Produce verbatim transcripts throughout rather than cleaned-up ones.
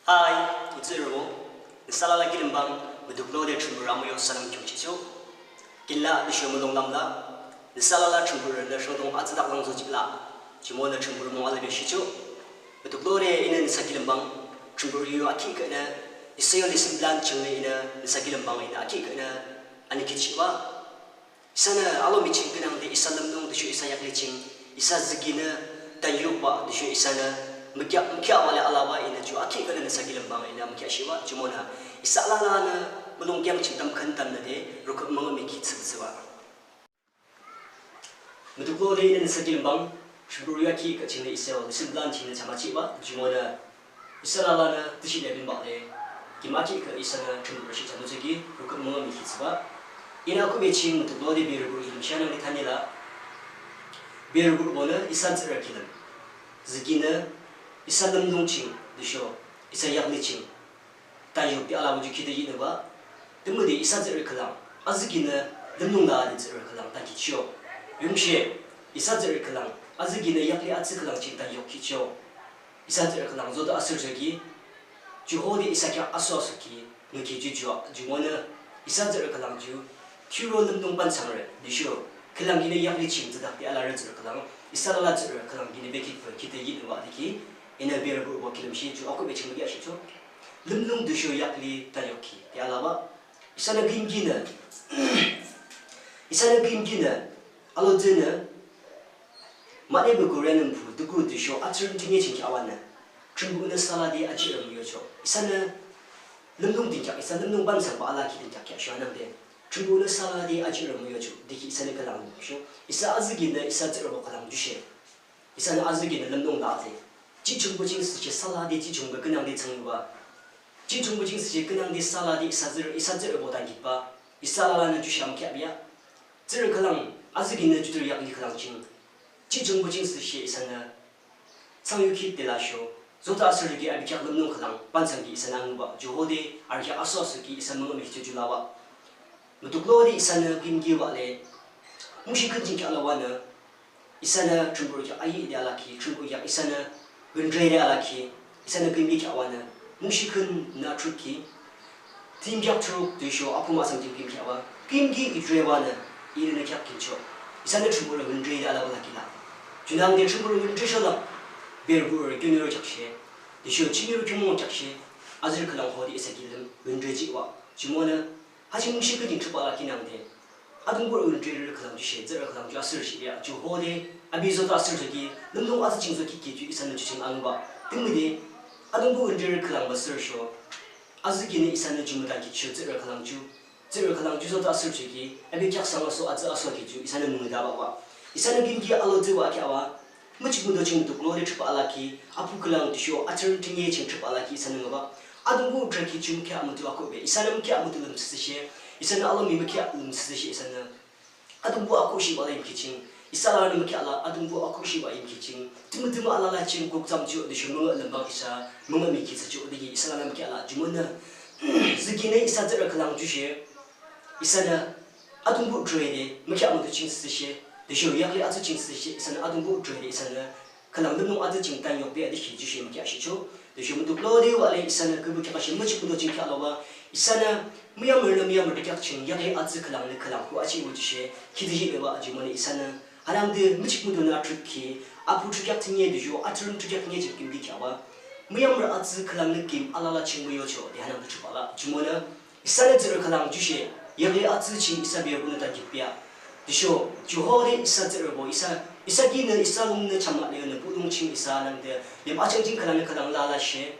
Hai, I tsührübo, nüsa alala kilim bang, mutuklode Thrünpuh amüyu sanang khiungshihchoh. Kinla tüsho mulonglam la, nüsa alala Thrünpuhnü rhangdung atsüdak lang zojihlah. Jumonü Thrünpuh mung alabah shihchoh. Mutuklode inü nüsa kilim bang, Thrünpuh yu akhikheanü, isa yo lesson plan chingnü inü nüsa kilim bang inü akhikheanü, anikhitshihbah. Isanü alomi ching künangde isa lümlung tüsho isa yakli ching, isa zikinü, tanyukbah tüsho isanü, mükheah, mükheahbah le alabah inü ju akhikheanü nüsa kilim bang inü mükheahshihbah, jumonü, isa alalanü, mulong kheang ching tamkhüntamnüde, rukhüh müngühmühi thsüthsübah. Mutuklode inü nüsa kilim bang, Thrünpuh yu akhikheah chingnü isa yo lesson plan chingnü chamachihbah, jumonü, isa alalanü, tüshe le binbah le, kim akhikheah isanü Thrünpuh rhangdung chamachihkhi, rukhüh müngühmühi thsübah. Inü akhuhbe ching mutuklode berübo kilim shanang le thanila. Berübonü isa tsührü kilim. Zikinü, isa lümlung ching, tüsho, isa yakli ching. Tanyukde alabah ju khide yihnübah. Tümüde isa tsührü khülang, azikinü, lümlung la de tsührü khülang tankihchoh. Yungshe, isa tsührü khülang, azikinü yakli atsü khülang ching tanyukkhichoh. Isa tsührü khülang zoto asürchoki, ju hode isa kheak aso asoki, ngükhi ju ju, jumonü, isa tsührü khülang ju, thiyuro lümlung bansangre, tüsho, khülang kinü yakli ching tsüdakde alarü tsührü khülang, isa alala tsührü khülang kinü bekhi pü khide yihnübah tiki, inü berübo kilim shi ju akhuhbe ching müyashichoh. Lümlung tüsho yakli tanyukkhi, de alabah. Isanü küyimkinü, isanü küyimkinü, alodenü, Mahne be Korean nü pü tuku tüsho atsürün thinye ching kheahbanü. Thrünpuhnü salade ajirü müyochoh. Isanü lümlung dünkheak, isa lümlung bansangbah alakhi dünkheak kheahsho anangde. Thrünpuhnü salade ajirü müyochoh. Tiki isanü khülang sho. Isa azikinü isa tsührübo khülang jushe. Isanü azikinü lümlung la de. Jichungbo ching sishe salade jichungbo künangde thsangyuba. Jichungbo ching sishe künangde salade isa tsührü, isa tsührübo tankihbah. Isa alalanü jushe amükheahbah. Tsührü khülang, azikinü judürü yakli khülang ching. Jichungbo ching sishe isanü thsangyukhi de lasho, zoto asürchoki api kheak lümlung khülang, bansangki isanü anguba, ju hode, arü kheak aso asoki isa müngühmühi thsüchoh labah. Mutuklode isanü küyimkibah le, mungshi khün ching kheah labanü, isanü Thrünpuh kheak ayi de alakhi, Thrünpuh kheak isanü, wüntre de alakhi, isanü küyimki kheahbanü, mungshi khün nü athrütkhi, thim kheak thruk tüsho apung asam thim kim kheahba, küyimki I trebanü, inü nü kheak kinchoh. Isanü Thrünpuh wüntre de alabah lakhi la. Junangde Thrünpuh wüntre shola, berübo kiuniro kheakshe, tüsho chingiro kiumung kheakshe, azürü khülang hode isa kilim, wüntre jihbah. Jumonü, ha ching mungshi khün ching thrübah lakhi nangde. Atungpuh wüntre khülang jushe, tsührü khülang ju asürü shihbah, ju hode, api zoto asürchoki, lümlung atsü ching zoki ki ju isanü ju ching anguba. Tümüde, Atungpuh wüntre khülang müsürüsho. Azikinü isanü ju mütankihchoh tsührü khülang ju. Tsührü khülang ju zoto asürchoki, api kheak sang aso atsü asoki ju isanü müngühde bahbah. Isanü küyimki alo tsübah kheahba. Müchikmüdo ching mutuklode thrübah lakhi, apuh khülang tüsho atsürün thinye ching thrübah lakhi isanü ngübah. Atungpuh thrüki ju mükheah mütuh akhuhbe, isanü mükheah mütuh lümthsüshe, isanü alomi mükheah lümthsüshe isanü. Atungpuh akhuhshihbah la yimkhi ching, isa alalanü mükheah la, Atungpuh akhuhshihbah yimkhi ching, tümütümü alala ching kukthsam ju tüsho müngüh lümbang isa, müngühmühi thsüchoh tiki isa alalanü mükheah la, jumonü, zikinü isa tsührü khülang jushe, isanü, Atungpuh trede, mükheah mütuh ching sishe, tüsho yakli atsü ching sishe, isanü Atungpuh trede, isanü, khülang lümlung atsü ching tanyokbe adüki jushe mükheahshihchoh, tüsho mutuklode wale isanü küpü kheakashe müchikmüdo ching kheah labah, isanü, müyamrünü müyamrü kheak ching yakli atsü khülangnü khülang ku achibo jushe, khide jihbah jumonü isanü, hanangde müchikmüdonü athrütkhi, apuh thrütkheak thinye tüsho atsürün thrütkheak thinye ching küyimki kheahba, müyamrü atsü khülangnü kim alala ching müyochoh de hanangde thrübah la, jumonü, isanü tsührü khülang jushe, yakli atsü ching isa berübonü tankihbah. Tüsho, ju hode isa tsührübo, isa, isa kinü, isa lungnü chamale yonü, buh lung ching isa nangde, lim achang ching khülangnü khülang lalashe.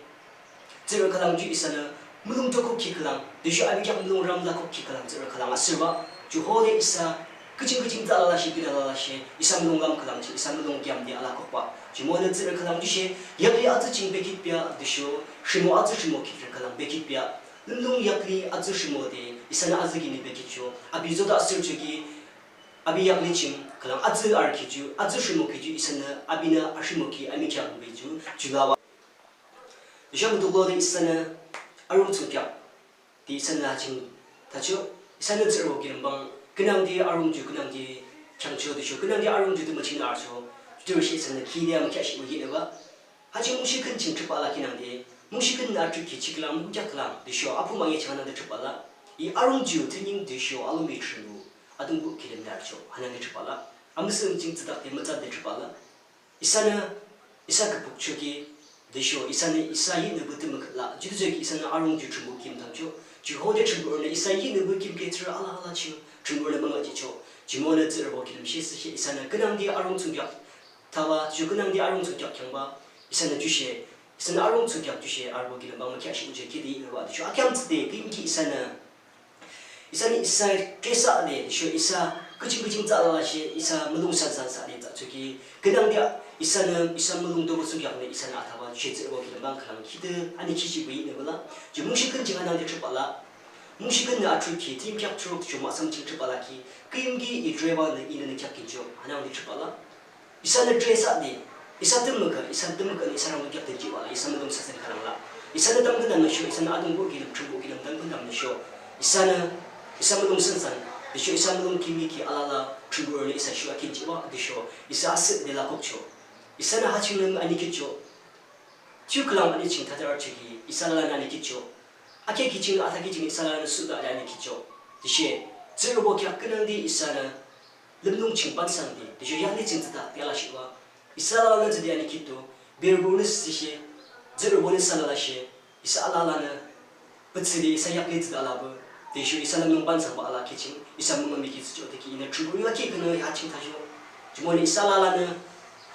Tsührü khülang ju isanü, mulong tokokhi khülang, tüsho api kheak mulong ram lakokhi khülang tsührü khülang asürübah, ju hode isa, küching küching tsü alalashe, bina lalashe, isa mulong lam khülang ching, isa mulong kheamde alakokbah. Jumonü tsührü khülang jushe, yakli atsü ching bekitbah, tüsho, rhimo atsü rhimokhi khülang bekitbah. Lümlung yakli atsü rhimode, isanü atsü kinü bekitchoh, api zoto asürchoki, api yakli ching, khülang atsü arükhi ju, atsü rhimokhi ju, isanü, apinü arhimokhi, amükheah be ju, ju labah. Tüsho mutuklode isanü, arum thsungkheak, de isanü aching, thachoh, isanü tsührübo kilim bang, künangde arum ju, künangde, kheangchoh tüsho, künangde arum ju tümü ching arüchoh, tüsho isanü, khide amükheahshihbah yinebah. Ha ching mungshi khün ching thrübah lakhi nangde, Mungshi khün atrükhi chiklang mukyak lang tüsho aphuma ye ching hanangde thrübah la. I arung ju thüning tüsho alomi Thrünpuh Atungpuh kilim larcho hanangde thrübah la. Amüsüh ching tsüdakde mütsande thrübah la. Isanü, isa küpükchoki, tüsho isanü isa yihnüpü tümükhüh la. Judüzhoki isanü arung ju Thrünpuh kim tamcho. Ju hode Thrünpuhnü isa yihnüpü kim ke thürü alala ching Thrünpuhnü müngühjihcho. Jumonü tsührübo kilim shesüshe isanü künangde arung thsungkheak thaba, ju künangde arung thsungkheak khiungba, isanü jushe, isanü arung thsungkheak jushe arübo kilim bang mükheahshihjih khide yihnüpü tüsho akheam thsüde küyimki isanü, isanü isa dresade tüsho isa küching küching thsü alalashe isa mulong sansan thsüde thsüchoki künangde isanü isa mulong tobor thsungkheaknü isanü athaba jushe tsührübo kilim bang khülang khide anikhishihpü yihnüpü la. Ju mungshi khün ching hanangde thrübah la. Mungshi khün atrükhi thünim kheak thuruk tüsho mahsam ching thrübah lakhi, küyimki I drebanü inü nü kheak kincho hanangde thrübah la. Isanü dresade, isa tümükhüh, isa tümükhühnü isa rhangdung kheak dünjibah la, isa mulong sansan khülang la. Isanü tamkhüntamnüsho, isanü Atungpuh kilim, Thrünpuh kilim tamkhüntamnüsho, isanü, isa mulong sansan tüsho isa mulong kim ki alala Thrünpuhnü isa shuh akinjihbah tüsho isa asühde lakokcho. Isanü ha chingnü anikhitcho. Thiyu khülang ani ching thathar choki isa alalanü anikhitcho. Akheakhi chingnü athakhi chingnü isa alalanü suda anikhitcho. Tüshe tsührübo kheak künangde isanü lümlung ching bansangde tüsho yanli ching tsüta de alashihbah, isa alalanü tsüde anikhitdo. Berübonü thsüshe, tsührübonü thsü alalashe, isa alalanü petsüde isa yakli tsüde alapü tüsho isa lümlung bansangba alakhi ching isa mümümikhi thsüchoh de ki inü Thrünpuh yu lakhi khünü ha ching thachoh. Jumonü isa alalanü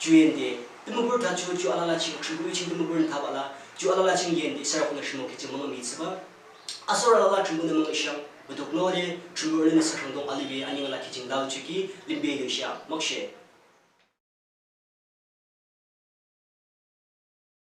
ju yande tümüpürü thachoh, ju alala ching Thrünpuh yu ching tümüpürünü thabah la, ju alala ching yande isa rhangdung rhimokhi ching mümümi thsübah. Asor alala Thrünpuhnü müngühshang, butuknode Thrünpuhnü nüsa rhangdung alibe aning lakhi ching lachoki limbe lishang makshe.